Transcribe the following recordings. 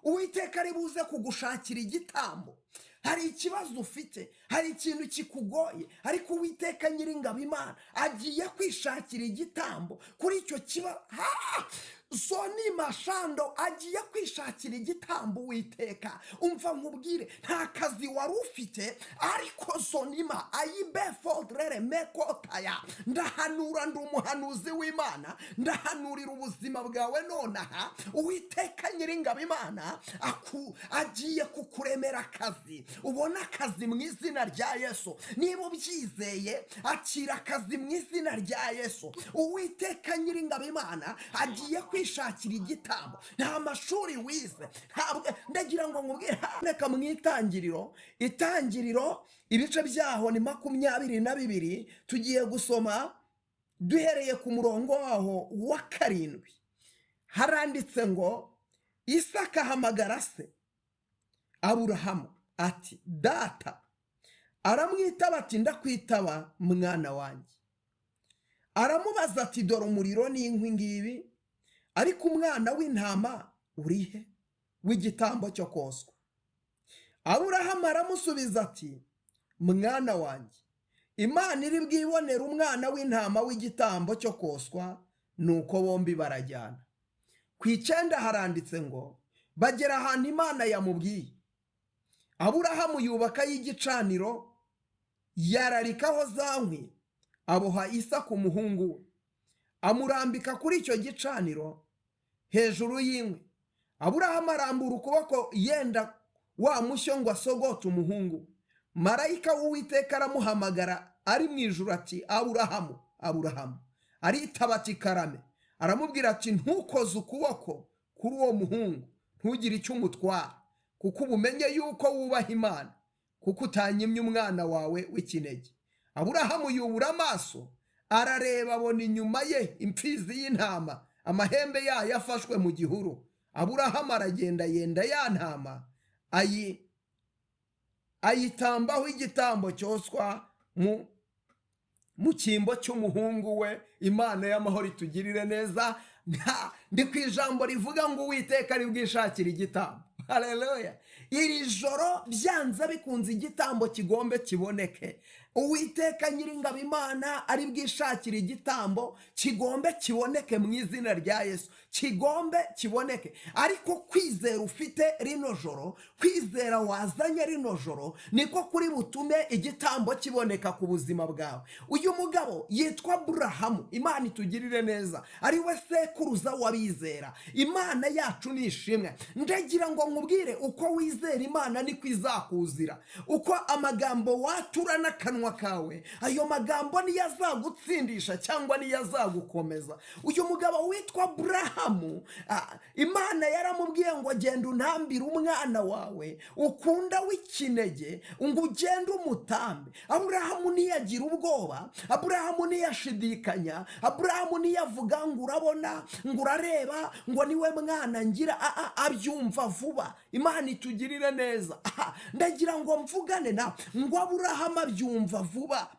Uwiteka ari buze kugushakira igitambo. Hari ikibazo ufite, hari ikintu kikugoye, ariko Uwiteka Nyiringabo Imana agiye kwishakira igitambo kuri icyo kibazo. Zoni mashando, agiye kwishakira igitambo Uwiteka. Umva nkubwire, nta kazi wari ufite, ariko zonima ayibefodrere mekotaya, ndahanura, ndi umuhanuzi w'Imana, ndahanurira ubuzima bwawe nonaha. Uwiteka Nyiringabo Imana agiye kukuremera akazi, ubona akazi mu izina rya Yesu. Niba ubyizeye, akira akazi mu izina rya Yesu. Uwiteka Nyiringabo Imana agiye kwishakira igitambo. Nta mashuri wize, ntabwo. Ndagira ngo nkubwire, reka mu Itangiriro, Itangiriro ibice byaho ni 22, tugiye gusoma duhereye ku murongo waho wa 7. Haranditse ngo: "Isaka ahamagara se Aburahamu ati: 'Data.' Aramwitaba ati: 'Ndakwitaba, mwana wanjye.' Aramubaza ati: 'Dore umuriro n'inkwi ngibi, ariko umwana w'intama urihe w'igitambo cyo koswa?' Aburahamu aramusubiza ati: 'Mwana wanjye, Imana iri bwibonere umwana w'intama w'igitambo cyo koswa.' Nuko bombi barajyana." Ku 9 haranditse ngo: "Bagera ahantu Imana yamubwiye, Aburahamu yubakayo igicaniro, yararikaho za nkwi, aboha Isaka umuhungu we, amurambika kuri icyo gicaniro hejuru y'inkwi. Aburahamu arambura ukuboko yenda wa mushyo ngo asogote umuhungu we. Marayika w'Uwiteka aramuhamagara ari mu ijuru ati: 'Aburahamu, Aburahamu.' Aritaba ati: 'Karame.' Aramubwira ati: 'Ntukoze ukuboko kuri uwo muhungu, ntugire icyo umutwara, kuko ubu umenye yuko wubaha Imana, kuko utanyimye umwana wawe w'ikinege.' Aburahamu yubura amaso arareba, abona inyuma ye imfizi y'intama, amahembe yayo afashwe mu gihuru. Aburahamu aragenda, yenda ya ntama, ayitambaho igitambo cyoswa mu cyimbo cy'umuhungu we." Imana y'amahoro itugirire neza. Ndi ku ijambo rivuga ngo Uwiteka ari bwishakire igitambo. Haleluya! Iri joro byanze bikunze igitambo kigombe kiboneke. Uwiteka Nyiringabo Imana ari bwishakire igitambo, kigombe kiboneke mu izina rya Yesu, kigombe kiboneke. Ariko kwizera ufite rino joro, kwizera wazanye rino joro, niko kuri butume igitambo kiboneka ku buzima bwawe. Uyu mugabo yitwa Aburahamu, Imana itugirire neza, ari we sekuruza w'abizera. Imana yacu ni ishimwe. Ndagira ngo nkubwire, uko wizera Imana niko izakuzira. Uko amagambo watura n'akanwa kawe, ayo magambo niyo azagutsindisha cyangwa niyo azagukomeza. Uyu mugabo witwa Aburahamu, Imana yaramubwiye ngo: "Genda untambire umwana wawe ukunda w'ikinege," ngo ugende umutambe. Aburahamu ntiyagira ubwoba, Aburahamu ntiyashidikanya, Aburahamu ntiyavuga ngo urabona, ngo urareba, ngo niwe mwana ngira. Abyumva vuba. Imana itugirire neza. Aha, ndagira ngo mvugane nawe ngo Aburahamu abyumva vuba.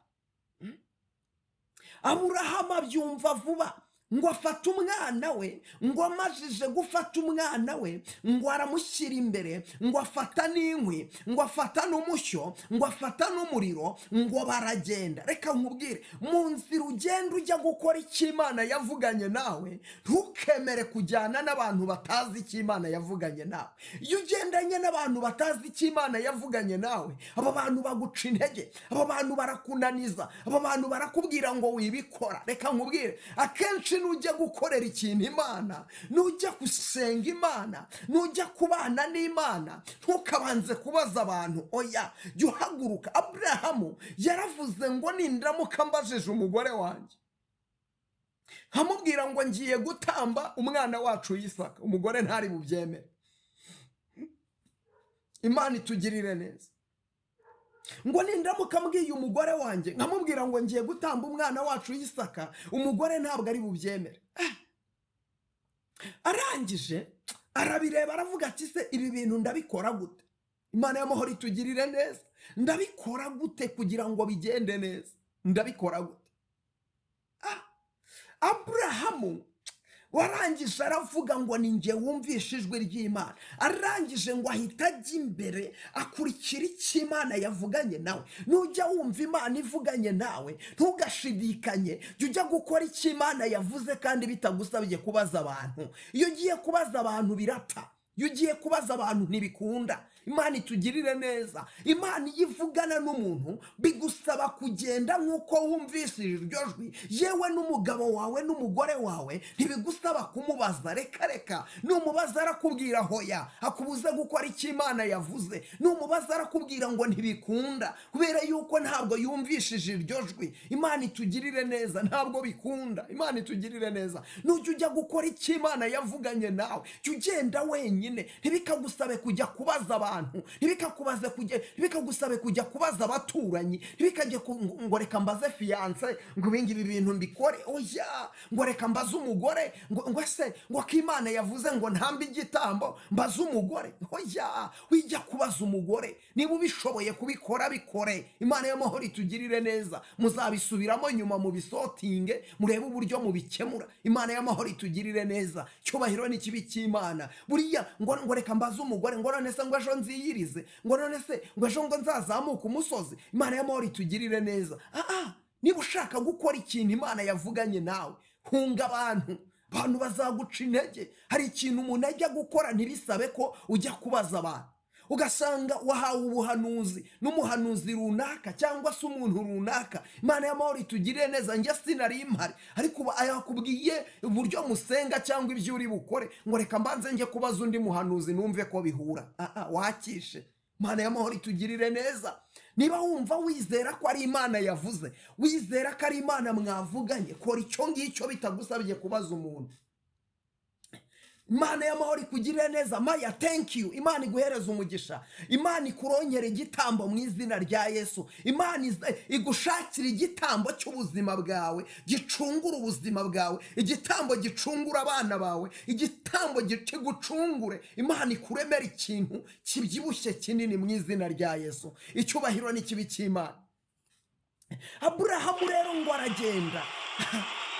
Aburahamu abyumva vuba, ngo afate umwana we, ngo amajije gufata umwana we, ngo aramushyira imbere, ngo afata n'inkwi, ngo afata n'umushyo, ngo afata n'umuriro, ngo baragenda. Reka nkubwire, mu nzira ugenda ujya gukora icyo Imana yavuganye nawe, ntukemere kujyana n'abantu batazi icyo Imana yavuganye nawe. Iyo ugendanye n'abantu batazi icyo Imana yavuganye nawe, abo bantu baguca intege, abo bantu barakunaniza, abo bantu barakubwira ngo wibikora. Reka nkubwire, akenshi nujya gukorera ikintu Imana, nujya gusenga Imana, nujya kubana n'Imana, ntukabanze kubaza abantu. Oya, jya uhaguruka. Aburahamu yaravuze ngo: "Nindamuka mbajije umugore wanjye, nkamubwira ngo ngiye gutamba umwana wacu Yisaka, umugore ntari bubyemere." Imana itugirire neza. Ngo: "Nindamuka mbwiye umugore wanjye, nkamubwira ngo ngiye gutamba umwana wacu Yisaka, umugore ntabwo ari bubyemere." Arangije arabireba, aravuga ati: "Se ibi bintu ndabikora gute?" Imana y'amahoro itugirire neza. Ndabikora gute kugira ngo bigende neza? Ndabikora gute? Aburahamu Warangije aravuga ngo ni njye wumvishe ijwi ry'Imana. Arangije ngo ahita ajya imbere, akurikira icyo Imana yavuganye nawe. Nujya wumva Imana ivuganye nawe, ntugashidikanye, jya ujya gukora icyo Imana yavuze kandi bitagusabye kubaza abantu. Iyo ugiye kubaza abantu birapfa, iyo ugiye kubaza abantu ntibikunda. Imana itugirire neza. Imana iyo ivugana n'umuntu bigusaba kugenda nk'uko wumvishije iryo jwi. Yewe n'umugabo wawe n'umugore wawe ntibigusaba kumubaza, reka reka. Numubaza arakubwira hoya, akubuze gukora icyo Imana yavuze. Numubaza arakubwira ngo ntibikunda, kubera yuko ntabwo yumvishije iryo jwi. Imana itugirire neza, ntabwo bikunda. Imana itugirire neza. Nujya ujya gukora icyo Imana yavuganye nawe, jya ugenda wenyine, ntibikagusabe kujya kubaza abantu, ntibikagusabe kujya kubaza abaturanyi, ntibikajye ngo reka mbaze fiancé ngo ibingibi bintu mbikore, oya, ngo reka mbaze umugore ngo ese ngo ko Imana yavuze ngo ntambe igitambo mbaze umugore, oya, wijya kubaza umugore. Niba ubishoboye kubikora bikore. Imana y'amahoro itugirire neza. Muzabisubiramo nyuma mubisortinge, murebe uburyo mubikemura. Imana y'amahoro itugirire neza. Cyubahiro n'ikibi cy'Imana. Buriya ngo reka mbaze umugore, ngo none se ngo ejo nziyirize, ngo none se ngo ejo ngo nzazamuke umusozi. Imana y'amahoro itugirire neza. Niba ushaka gukora ikintu Imana yavuganye nawe, hunga abantu. Abantu bazaguca intege. Hari ikintu umuntu ajya gukora ntibisabe ko ujya kubaza abantu. Ugasanga wahawe ubuhanuzi n'umuhanuzi runaka cyangwa se umuntu runaka. Imana y'amahoro itugirire neza. Njye sinari mpari, ariko ubu yakubwiye uburyo musenga cyangwa ibyo uri bukore, ngo reka mbanze njye kubaza undi muhanuzi numve ko bihura. Wakishe. Imana y'amahoro itugirire neza. Niba wumva wizera ko ari Imana yavuze, wizera ko ari Imana mwavuganye, kora icyo ngicyo bitagusabye kubaza umuntu. Imana y'amahoro ikugirire neza. Maya, thank you. Imana iguhereza umugisha. Imana ikurongera igitambo mu izina rya Yesu. Imana igushakira igitambo cy'ubuzima bwawe, gicungura ubuzima bwawe, igitambo gicungura abana bawe, igitambo kigucungure. Imana ikuremera ikintu kibyibushye kinini mu izina rya Yesu. Icyubahiro n'ikibi cy'Imana. Aburahamu rero ngo aragenda.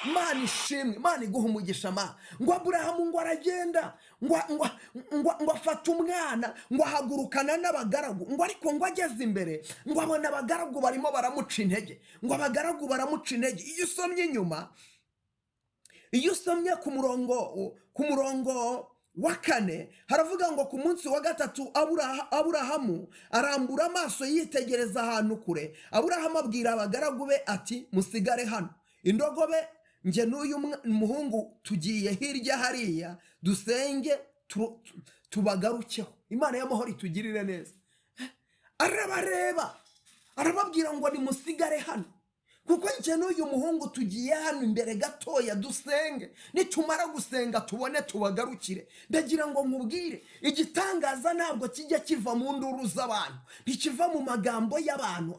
Imana ishimwe, Imana iguha umugisha. Ma ngo Aburahamu ngo aragenda, ngo afata umwana, ngo ahagurukana n'abagaragu, ngo ariko ngo ageze imbere ngo abona abagaragu barimo baramuca intege, ngo abagaragu baramuca intege. Iyo usomye inyuma, iyo usomye ku murongo wa 4, haravuga ngo ku munsi wa gatatu Aburahamu arambura amaso yitegereza ahantu kure. Aburahamu abwira abagaragu be ati: "Musigare hano indogobe, njye n'uyu muhungu tugiye hirya hariya dusenge tubagarukeho." Imana y'amahoro itugirire neza. Arabareba arababwira ngo nimusigare hano, kuko njye n'uyu muhungu tugiye hano imbere gatoya dusenge, nitumara gusenga tubone tubagarukire. Ndagira ngo nkubwire, igitangaza ntabwo kijya kiva mu nduru z'abantu, ntikiva mu magambo y'abantu.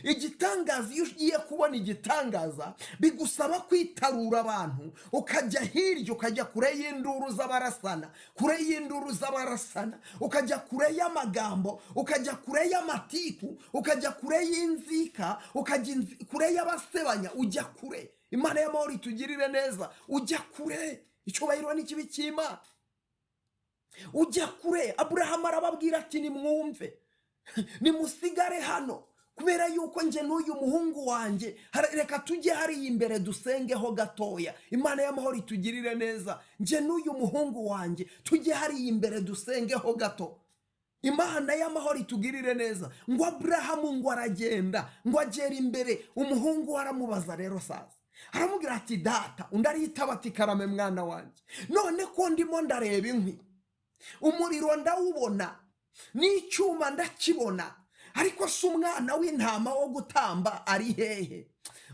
Igitangaza, iyo ugiye kubona igitangaza bigusaba kwitarura abantu, ukajya hirya, ukajya kure y'induru z'abarasana, kure y'induru z'abarasana, ukajya kure y'amagambo, ukajya kure y'amatiku, ukajya kure y'inzika, ukajya kure y'abasebanya, ujya kure. Imana y'amahoro itugirire neza. Ujya kure. Icyubahiro n'ikibi cy'Imana. Ujya kure. Aburahamu arababwira ati: "Nimwumve, nimusigare hano, kubera yuko njye n'uyu muhungu wanjye reka tujye hariya imbere dusengeho gatoya." Imana y'amahoro itugirire neza. Njye n'uyu muhungu wanjye tujye hariya imbere dusengeho gato. Imana y'amahoro itugirire neza. Ngo Aburahamu ngo aragenda, ngo agera imbere, umuhungu we aramubaza rero sasa, aramubwira ati: "Data." Undi ariyitaba ati: "Karame mwana wanjye." "None ko ndimo ndareba inkwi, umuriro ndawubona n'icyuma ndakibona, ariko si umwana w'intama wo gutamba ari hehe?"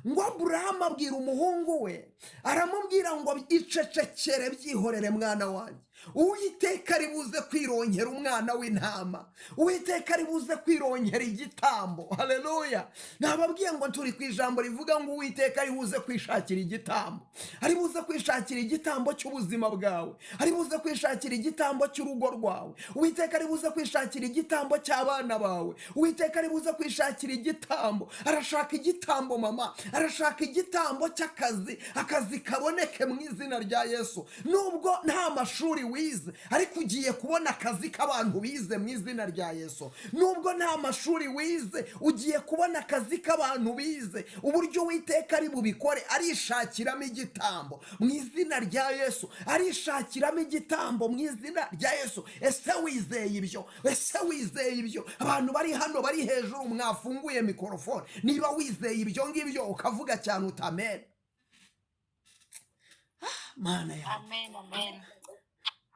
Ngo Aburahamu abwira umuhungu we, aramubwira ngo: "Icecekere, byihorere mwana wanjye." Uwiteka ari buze kwironkera umwana w'intama, Uwiteka ari buze kwironkera igitambo. Haleluya! Nababwiye ngo turi ku ijambo rivuga ngo Uwiteka ari buze kwishakira igitambo, ari buze kwishakira igitambo cy'ubuzima bwawe, ari buze kwishakira igitambo cy'urugo rwawe, Uwiteka ari buze kwishakira igitambo cy'abana bawe, Uwiteka ari buze kwishakira igitambo. Arashaka igitambo mama, arashaka igitambo cy'akazi, akazi kaboneke mu izina rya Yesu. Nubwo nta mashuri wize, ariko ugiye kubona akazi k'abantu bize mu izina rya Yesu. Nubwo nta mashuri wize, ugiye kubona akazi k'abantu bize. Uburyo Uwiteka ari bubikore, arishakiramo igitambo mu izina rya Yesu, arishakiramo igitambo mu izina rya Yesu. Ese wizeye ibyo? Ese wizeye ibyo? Abantu bari hano bari hejuru, mwafunguye mikorofone, niba wizeye ibyo ngibyo ukavuga cyane uti amen. Mana yawe. Amen, amen.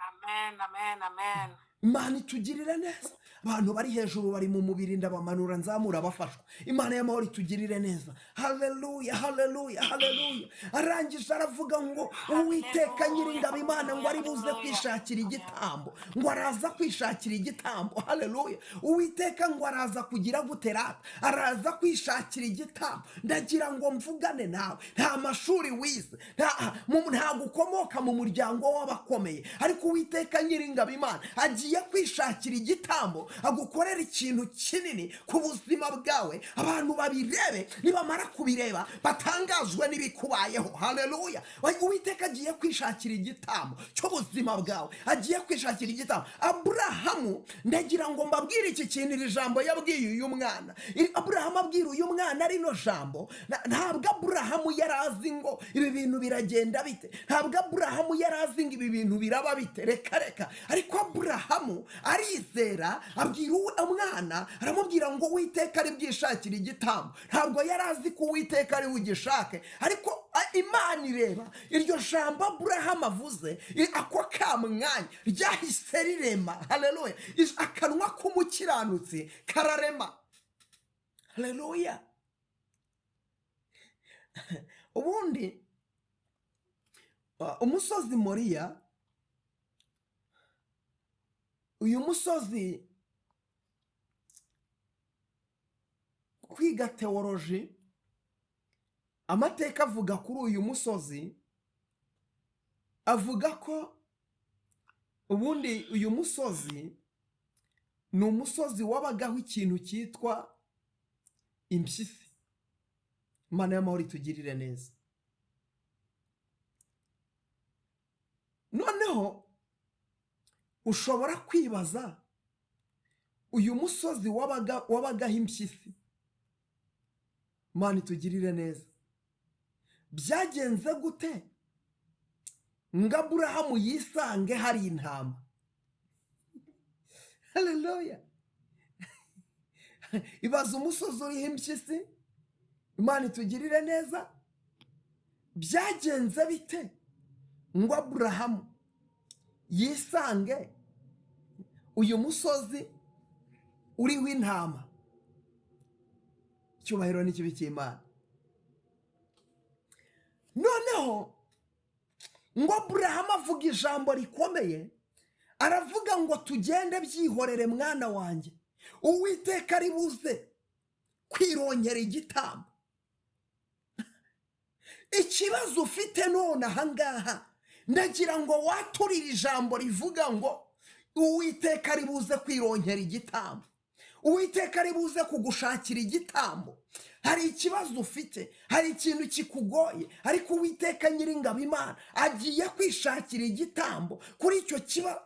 Amen, amen, amen. Imana itugirire neza. Abantu bari hejuru bari mu mubiri, ndabamanura nzamura abafashwa. Imana y'amahoro itugirire neza. Haleluya, haleluya, haleluya. Arangije aravuga ngo Uwiteka nyiringabo Imana ngo ari buze kwishakira igitambo, ngo araza kwishakira igitambo. Haleluya! Uwiteka ngo araza kugira gute rata? Araza kwishakira igitambo. Ndagira ngo mvugane nawe, nta mashuri wize, ntabwo ukomoka mu muryango w'abakomeye, ariko Uwiteka nyiringabo Imana agiye kwishakira igitambo, agukorera ikintu kinini ku buzima bwawe, abantu babirebe, nibamara kubireba batangazwe n'ibikubayeho. Haleluya! Uwiteka agiye kwishakira igitambo cy'ubuzima bwawe, agiye kwishakira igitambo. Aburahamu, ndagira ngo mbabwire iki kintu, iri jambo yabwiye uyu mwana. Aburahamu abwira uyu mwana rino jambo, ntabwo Aburahamu yari azi ngo ibi bintu biragenda bite, ntabwo Aburahamu yari azi ngo ibi bintu biraba bite, reka reka. Ariko Aburahamu arizera, abwira umwana, aramubwira ngo Uwiteka ari bwishakire igitambo. Ntabwo yari azi ko Uwiteka ari bugishake, ariko Imana ireba iryo jambo Aburahamu avuze, ako kamwanya ryahise rirema. Haleluya! Akanwa k'umukiranutsi kararema. Haleluya! Ubundi umusozi Moriya, uyu musozi kwiga teoloji, amateka avuga kuri uyu musozi, avuga ko ubundi uyu musozi ni umusozi wabagaho ikintu cyitwa impyisi. Imana y'amahoro itugirire neza. Noneho ushobora kwibaza, uyu musozi wabagaho impyisi, Imana itugirire neza, byagenze gute ngo Aburahamu yisange hari intama? Haleluya! Ibaza umusozi uriho impyisi, Imana itugirire neza, byagenze bite ngo Aburahamu yisange uyu musozi uriho intama? Icyubahiro n'ikibi cy'Imana. Noneho ngo Aburahamu avuga ijambo rikomeye, aravuga ngo tugende byihorere mwana wanjye, Uwiteka ari buze kwirongera igitambo. Ikibazo ufite none ahangaha, ndagira ngo waturire ijambo rivuga ngo Uwiteka ari buze kwirongera igitambo, Uwiteka ari buze kugushakira igitambo. Hari ikibazo ufite, hari ikintu kikugoye, ariko Uwiteka nyiringabo Imana agiye kwishakira igitambo kuri icyo kibazo.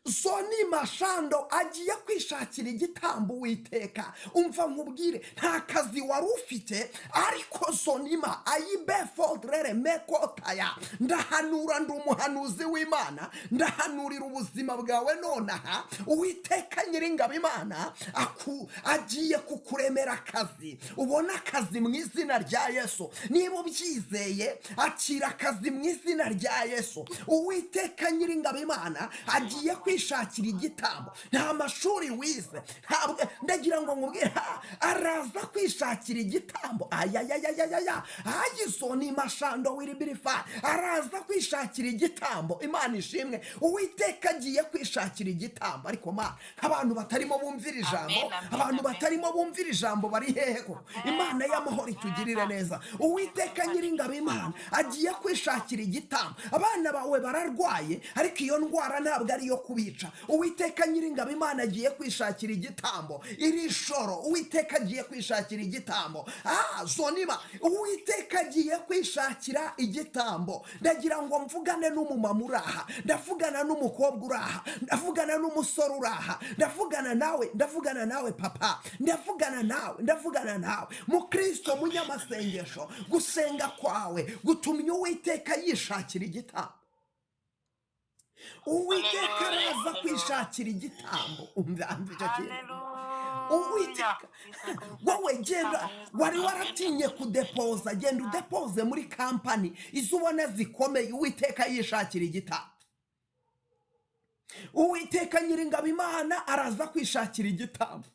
Zoni mashando agiye kwishakira igitambo Uwiteka. Umva nkubwire, nta kazi wari ufite, ariko zonima ayibefodrere mekotaya. Ndahanura, ndi umuhanuzi w'Imana, ndahanurira ubuzima bwawe nonaha. Uwiteka nyiringabo Imana agiye kukuremera akazi, ubona akazi mu izina rya Yesu. Niba ubyizeye, akira akazi mu izina rya Yesu. Uwiteka nyiringabo Imana agiye kwishakira igitambo. Nta mashuri wize, ntabwo, ndagira ngo nkubwire, araza kwishakira igitambo. Ayayayayaya, ayisoni mashando wiribirifa, araza kwishakira igitambo. Imana ishimwe, Uwiteka agiye kwishakira igitambo. Ariko ma abantu batarimo bumvira ijambo, Amen, amen, abantu amen. batarimo bumvira ijambo bari hehe ko? Imana y'amahoro itugirire neza. Uwiteka Nyiringabo Imana agiye kwishakira igitambo. Abana bawe bararwaye, ariko iyo ndwara ntabwo ari iyo kubica. Uwiteka Nyiringabo Imana agiye kwishakira igitambo iri joro. Uwiteka agiye kwishakira igitambo. Zonima, Uwiteka agiye kwishakira igitambo. Ndagira ngo mvugane n'umumama uri aha, ndavugana n'umukobwa uri aha, ndavugana n'umusore uri aha, ndavugana nawe, ndavugana nawe papa, ndavugana nawe, ndavugana nawe mukristo munyamasengesho. Gusenga kwawe gutumye Uwiteka yishakira igitambo. Uwiteka araza kwishakira igitambo. Umva icyo kintu. Haleluya. Uwiteka, wowe genda, wari waratinye kudepoza, genda udepoze muri kampani izo ubona zikomeye. Uwiteka yishakira igitambo. Uwiteka Nyiringabo Imana araza kwishakira igitambo.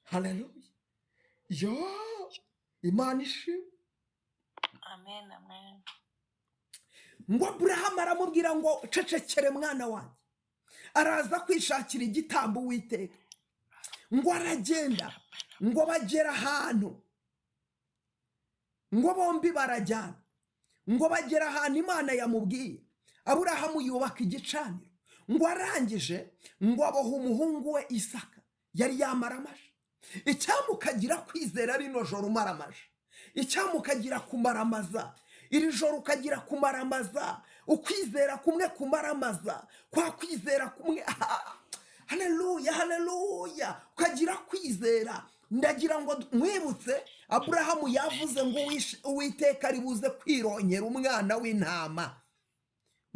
Haleluya, yo Imana ishimwe. Amen, amen. Ngo Aburahamu aramubwira ngo cecekere mwana wanjye, araza kwishakira igitambo Uwiteka. Ngo aragenda, ngo bagera ahantu, ngo bombi barajyana, ngo bagera ahantu Imana yamubwiye. Aburahamu yubaka igicaniro, ngo arangije ngo aboha umuhungu we Isaka yari yamaramaje. Icyamukagira kwizera rino joro umaramaje, icyamukagira kumaramaza iri joro, ukagira kumaramaza, ukwizera kumwe kumaramaza, kwa kwizera kumwe, haleluya, haleluya, ukagira kwizera. Ndagira ngo nkwibutse, Aburahamu yavuze ngo Uwiteka ari buze kwirongera umwana w'intama,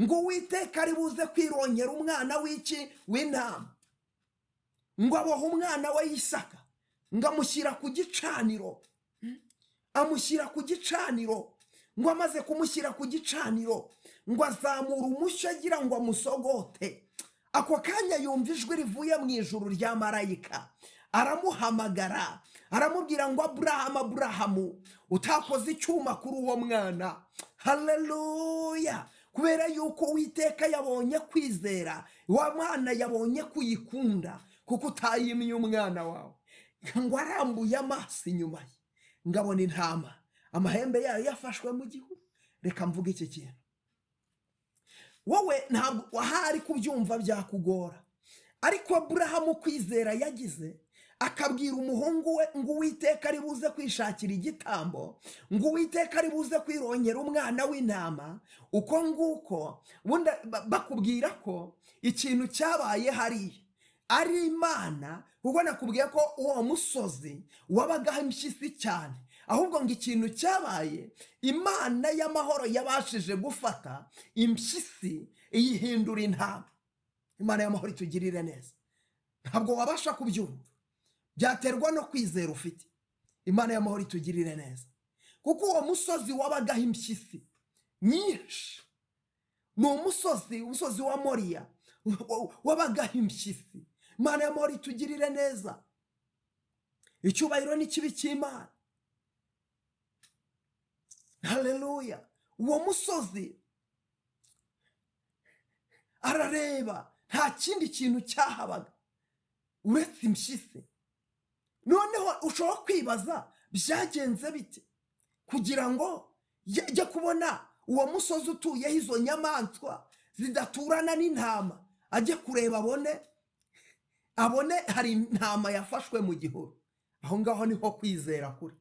ngo Uwiteka ari buze kwirongera umwana w'iki? W'intama. Ngo aboha umwana we Isaka, ngo amushyira ku gicaniro, amushyira ku gicaniro. Ngo amaze kumushyira ku gicaniro, ngo azamura umushyo agira ngo amusogote. Ako kanya yumva ijwi rivuye mu ijuru rya marayika, aramuhamagara, aramubwira ngo Aburahamu, Aburahamu, utakoze icyuma kuri uwo mwana. Haleluya! Kubera yuko Uwiteka yabonye kwizera wa mwana, yabonye kuyikunda, kuko utayimye umwana wawe. Ngo arambuye amaso inyuma ye, ngo abona intama amahembe yayo yafashwe mu gihuru. Reka mvuge iki kintu, wowe ntabwo ahari kubyumva byakugora, ariko Aburahamu kwizera yagize, akabwira umuhungu we ngo Uwiteka ari buze kwishakira igitambo, ngo Uwiteka ari buze kwirongera umwana w'intama. Uko nguko bundi bakubwira ko ikintu cyabaye hariya ari Imana, kuko nakubwiye ko uwo musozi wabagaho impyisi cyane. Ahubwo ngo ikintu cyabaye, Imana y'amahoro yabashije gufata impyisi iyihindura intama. Imana y'amahoro itugirire neza. Ntabwo wabasha kubyumva, byaterwa no kwizera ufite. Imana y'amahoro itugirire neza, kuko uwo musozi wabagaho impyisi nyinshi. Ni umusozi wa Moriya wabagaho impyisi. Imana y'amahoro itugirire neza. Icyubahiro n'ikibi cy'Imana. Haleluya! Uwo musozi arareba, nta kindi kintu cyahabaga uretse impyisi. Noneho ushobora kwibaza byagenze bite kugira ngo jye kubona uwo musozi utuyeho izo nyamaswa zidaturana n'intama, ajye kureba abone hari intama yafashwe mu gihuru. Aho ngaho niho kwizera kuri,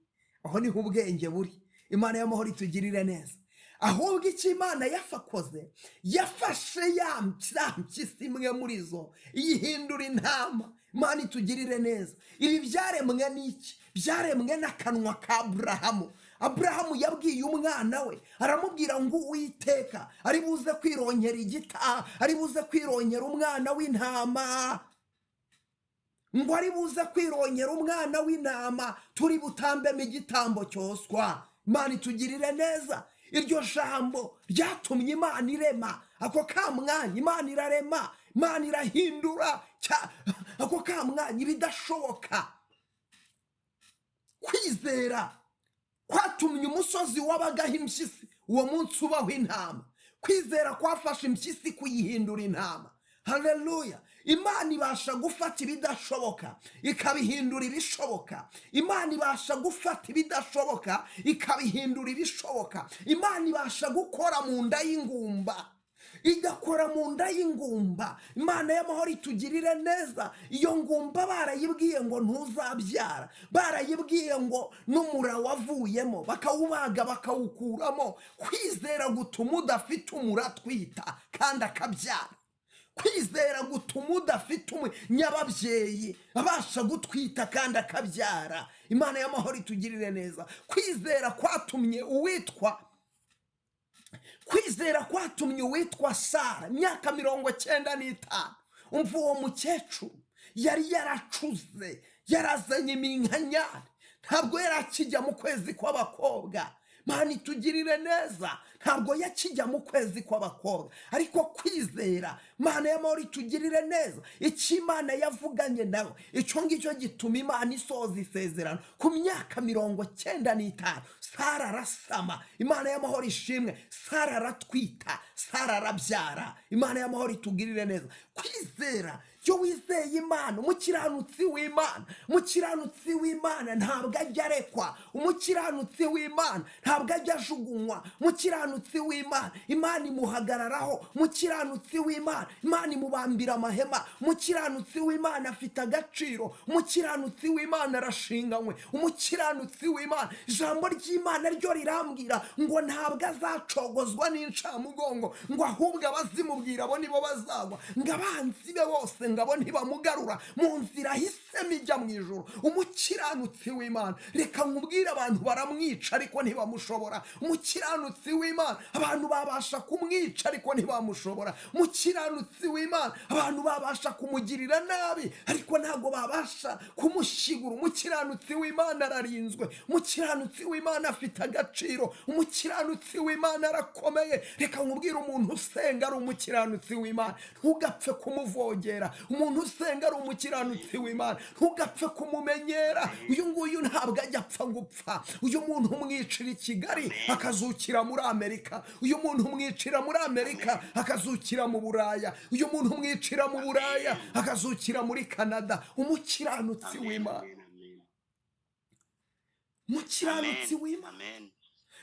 aho niho ubwenge buri. Imana y'amahoro itugirire neza. Ahubwo icyo Imana yafakoze, yafashe ya mpyisi imwe muri zo iyihindura intama. Imana itugirire neza. Ibi byaremwe n'iki? Byaremwe n'akanwa ka Aburahamu. Aburahamu yabwiye umwana we, aramubwira ngo Uwiteka ari buze kwirongera igita, ari buze kwirongera umwana w'intama, ngo ari buze kwirongera umwana w'intama turi butambemo igitambo cyoswa. Imana itugirire neza. Iryo jambo ryatumye Imana irema ako ka mwanya. Imana irarema, Imana irahindura ako ka mwanya ibidashoboka. Kwizera kwatumye umusozi wabagaho impyisi uwo munsi ubaho intama. Kwizera kwafashe impyisi kuyihindura intama. Haleluya! Imana ibasha gufata ibidashoboka ikabihindura ibishoboka. Imana ibasha gufata ibidashoboka ikabihindura ibishoboka. Imana ibasha gukora mu nda y'ingumba, igakora mu nda y'ingumba. Imana y'amahoro itugirire neza. Iyo ngumba barayibwiye ngo ntuzabyara, barayibwiye ngo n'umura wavuyemo bakawubaga bakawukuramo. Kwizera gutuma udafite umura atwita kandi akabyara. Kwizera gutuma udafite umunyababyeyi abasha gutwita kandi akabyara. Imana y'amahoro itugirire neza. Kwizera kwatumye uwitwa Sara, imyaka 95, umva, uwo mukecuru yari yaracuze, yarazanye iminkanyari, ntabwo yari akijya mu kwezi kw'abakobwa. Mana itugirire neza. Ntabwo yakijya mu kwezi kw'abakobwa, ariko kwizera, Mana y'amahoro itugirire neza, icyo Imana yavuganye nawe, icyo ngicyo gituma Imana isoza isezerano. Ku myaka 95 Sara arasama. Imana y'amahoro ishimwe. Sara aratwita, Sara arabyara. Imana y'amahoro itugirire neza. Kwizera, iyo wizeye Imana, umukiranutsi w'Imana, umukiranutsi w'Imana ntabwo ajya arekwa. Umukiranutsi w'Imana ntabwo ajya ajugunywa. Umukiranutsi w'Imana, Imana imuhagararaho. Umukiranutsi w'Imana, Imana imubambira amahema. Umukiranutsi w'Imana afite agaciro. Umukiranutsi w'Imana arashinganywe. Umukiranutsi w'Imana, ijambo ry'Imana ryo rirambwira ngo ntabwo azacogozwa n'incamugongo, ngo ahubwo abazimubwira bo nibo bazagwa, ngo abanzi be bose ngabo ntibamugarura mu nzira ahisemo ijya mu ijuru. Umukiranutsi w'Imana, reka nkubwire, abantu baramwica ariko ntibamushobora. Umukiranutsi w'Imana, abantu babasha kumwica ariko ntibamushobora. Umukiranutsi w'Imana, abantu babasha kumugirira nabi ariko ntabwo babasha kumushyigura. Umukiranutsi w'Imana ararinzwe. Umukiranutsi w'Imana afite agaciro. Umukiranutsi w'Imana arakomeye. Reka nkubwire, umuntu usenga ari umukiranutsi w'Imana, ntugapfe kumuvogera. Umuntu usenga ari umukiranutsi w'Imana, ntugapfe kumumenyera. Uyu nguyu ntabwo ajya apfa gupfa. Uyu muntu umwicira i Kigali akazukira muri Amerika. Uyu muntu umwicira muri Amerika akazukira mu Buraya. Uyu muntu umwicira mu Buraya akazukira muri Canada. Umukiranutsi Amen, w'Imana, amen, amen. umukiranutsi Amen, w'Imana. amen.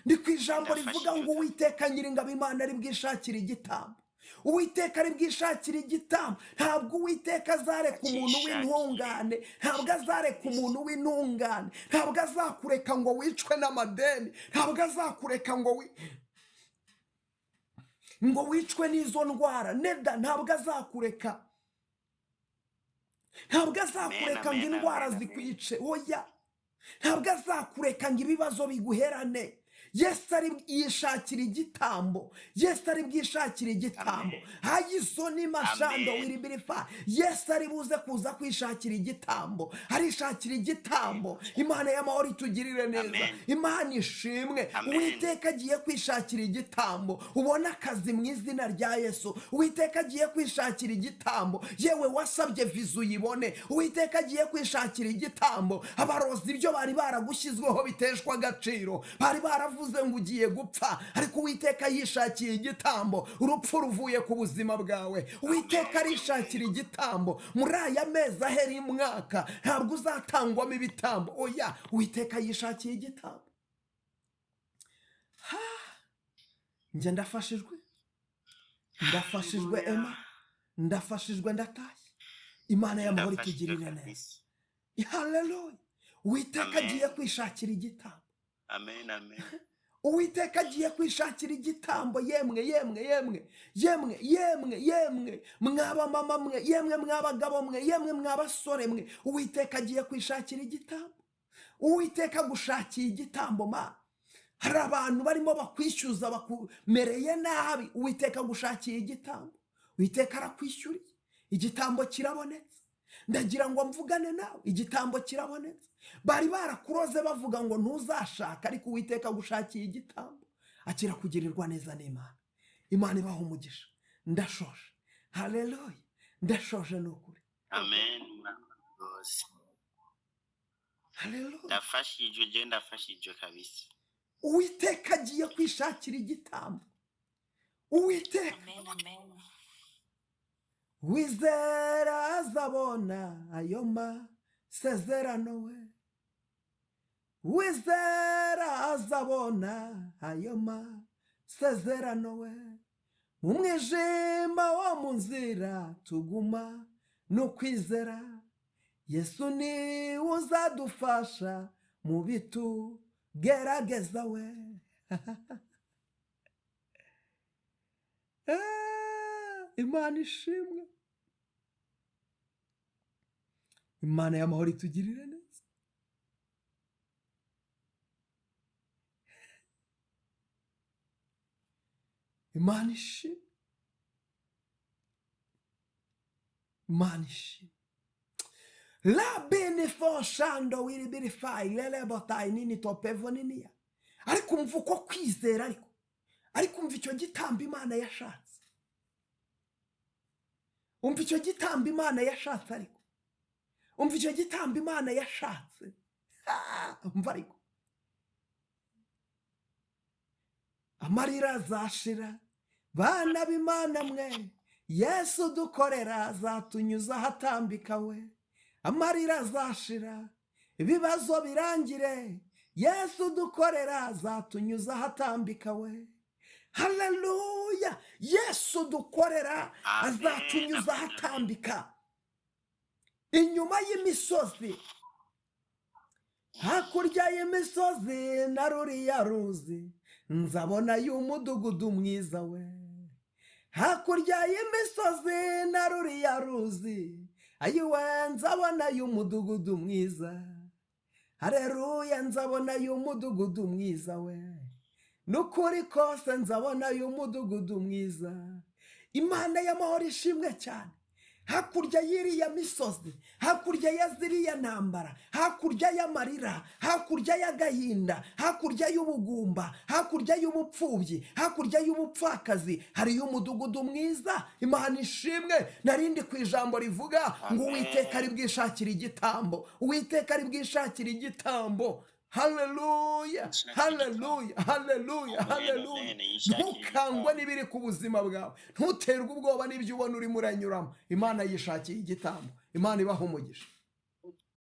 Ndi ku ijambo rivuga Ndafashijwe. ngo Uwiteka Nyiringabo Imana ari bwishakire igitambo. Uwiteka ari bwishakire igitambo. Ntabwo Uwiteka azareka umuntu Akishakire. w'intungane. Ntabwo azareka umuntu w'intungane. Ntabwo azakureka ngo wicwe n'amadeni. Ntabwo azakureka ngo wicwe n'izo ndwara neda. Ntabwo azakureka, ntabwo azakureka ngo Amen, amen, indwara amen, amen. zikwice. Oya, ntabwo azakureka ngo ibibazo biguherane. Yesu ari yishakira igitambo. Yesu ari bwishakira igitambo. Amen. Hayizo ni mashando Amen. wiribirifa. Yesu ari buze kuza kwishakira igitambo, arishakira igitambo. Imana y'amahoro itugirire neza. Amen. Imana ishimwe. Amen. Uwiteka agiye kwishakira igitambo, ubone akazi mu izina rya Yesu. Uwiteka agiye kwishakira igitambo, yewe wasabye viza uyibone. Uwiteka agiye kwishakira igitambo. Abarozi ibyo bari baragushyizweho biteshwa agaciro. Bari baravuze ngo ugiye gupfa, ariko Uwiteka yishakiye igitambo, urupfu ruvuye ku buzima bwawe. Uwiteka arishakira igitambo. Muri aya mezi ahera umwaka ntabwo uzatangwamo ibitambo, oya. Uwiteka yishakiye igitambo. Njye ndafashijwe, ndafashijwe. Hallelujah. Ema, ndafashijwe, ndatashye. Imana y'amahoro Ndafashijwe itugirire neza. kabisa. Haleluya! Uwiteka Amen. agiye kwishakira igitambo. Amen, amen. Uwiteka agiye kwishakira igitambo. Yemwe, yemwe, yemwe, yemwe, yemwe, yemwe mwaba mama mwe, yemwe mwabagabo mwe, yemwe mwabasore mwe, Uwiteka agiye kwishakira igitambo. Uwiteka agushakiye igitambo. Ma hari abantu barimo bakwishyuza, bakumereye nabi. Uwiteka agushakiye igitambo. Uwiteka arakwishyuriye, igitambo kirabonetse. Ndagira ngo mvugane nawe, igitambo kirabonetse. Bari barakuroze bavuga ngo ntuzashaka, ariko Uwiteka agushakiye igitambo. Akira kugirirwa neza n'Imana. Imana ibaha umugisha. Ndashoje, haleluya, ndashoje ni ukuri. Amen, rwose. Haleluya. Ndafashijwe, je ndafashijwe kabisa. Uwiteka agiye kwishakira igitambo. Uwiteka. Amen, amen. Wizera azabona ayo masezerano we. Wizera azabona ayo masezerano we. Mu mwijima wo mu nzira tuguma n'ukwizera, Yesu niwe uzadufasha mu bitugerageza we. Imana ishimwe. Imana y'amahoro itugirire neza. Imana ishimwe, Imana ishimwe. La benefo shando wiribirifai lelebotai nini topevo niniya. Ariko umva uko kwizera, ariko umva icyo gitambo Imana yashatse. Umva icyo gitambo Imana yashatse, ariko umva icyo gitambo Imana yashatse. Umva ariko amarira azashira, bana b'Imana mwe, Yesu dukorera azatunyuza ahatambika we. Amarira azashira, ibibazo birangire, Yesu dukorera azatunyuza ahatambika we. Haleluya! Yesu dukorera Amen. azatunyuza ahatambika, inyuma y'imisozi, hakurya y'imisozi na ruriya ruzi, nzabona y'umudugudu mwiza we. Hakurya y'imisozi na ruriya ruzi, ayiwe nzabona y'umudugudu mwiza. Haleluya, nzabona y'umudugudu mwiza we. Nukuri kose nzabona y'umudugudu mwiza. Imana y'amahoro ishimwe cyane. Hakurya y'iriya misozi, hakurya ya ziriya ntambara, hakurya y'amarira, hakurya y'agahinda, hakurya y'ubugumba, hakurya y'ubupfubyi, hakurya y'ubupfakazi, hariyo umudugudu mwiza. Imana ishimwe. Narindi ku ijambo rivuga ngo Amen. Uwiteka ari bwishakire igitambo. Uwiteka ari bwishakire igitambo. Haleluya, Yishakire igitambo. haleluya, haleluya, Amen, haleluya. amen. Yishakire Ntukangwe igitambo. n'ibiri ku buzima bwawe, ntuterwe ubwoba n'ibyo ubona urimo uranyuramo. Imana yishakiye igitambo. Imana ibaha umugisha.